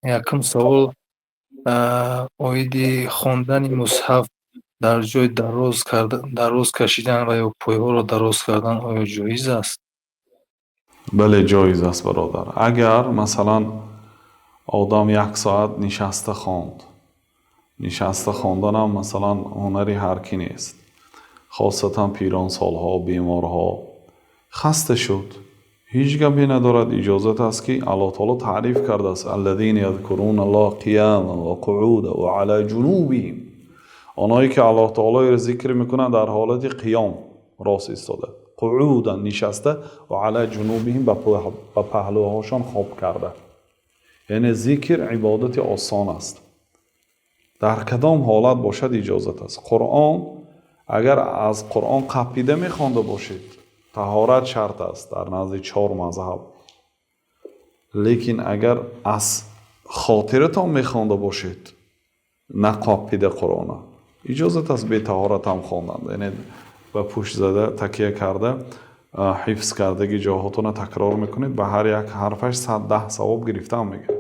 Якум савол оиди хондани мусҳаф дар ҷой дароз кашидан ва ё пойҳоро дароз кардан оё ҷоиз аст? Бале, ҷоиз аст, бародар. Агар, масалан, одам як соат нишаста хонд, нишаста хонданам, масалан, ҳунари ҳар кӣ нест, хосатан пиронсолҳо, беморҳо, хаста шуд, ҳеҷ гапе надорад, иҷозат аст, ки Аллоҳ таоло таъриф кардааст: الذين يذكرون الله قياما وقعودا وعلى جنوبهم. Онҳое ки Аллоҳ таолоро зикр мекунанд дар ҳолати қиём, рост истода, قعودا, нишаста, وعلى جنوبهم, ба паҳлӯҳошон хоб карда. Яъне зикр ибодати осон аст, дар кадом ҳолат бошад, иҷозат аст. Қуръон, агар аз Қуръон қапида мехонда бошед, таҳорат шарт аст дар назди чор мазҳаб. Лекин агар аз хотиратон мехонда бошед, нақапида Қуръона, иҷозат аст бетаҳорат ҳам хондан. Яъне ба пушт зада, такя карда, ҳифз кардаги ҷоҳотона такрор мекунед, ба ҳар як ҳарфаш 110 савоб гирифтаам мегиред.